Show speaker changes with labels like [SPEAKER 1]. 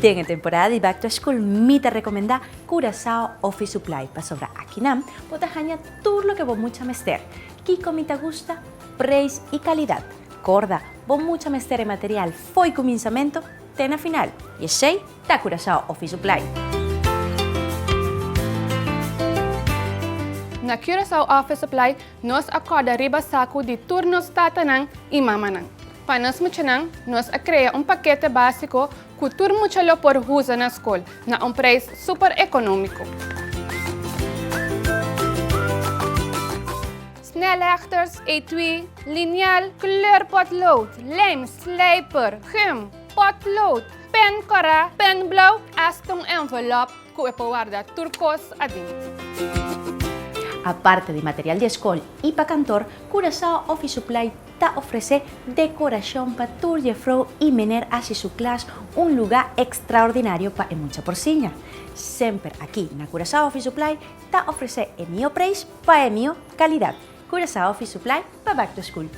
[SPEAKER 1] Den e temporada di Back to School mi ta recomenda Curaçao Office Supply pasobra akinan bo ta haña tur loke bo mucha mester. Kiko mi ta gusta? Prijs y calidad. Corda, bo mucha mester e material fo'i cuminsamento te na final. Y esey ta Curaçao Office Supply.
[SPEAKER 2] Na Curaçao Office Supply nos a corda riba sacu di tur nos tatanan y mamanan. Pa nos muchanan, nos a crea un pakete basico cu tur mucha lo por usa na scol, na un prijs super economico. Snelhechters, etui, liniaal, kleurpotlood, lijm, slijper, gum, potlood, pen cora, pen blauw, hasta un envelop cu e por warda tur cos adin.
[SPEAKER 1] Aparte di material di skol i pa kantor, Curaçao Office Supply ta ofresé dekorashon pa tur jefrou i mener hasi su klas un lugá ekstraordinario pa e mucha por siña. Semper aki na Curaçao Office Supply ta ofresé e mihó preis pa e mihó kalidat. Curaçao Office Supply pa Back to School.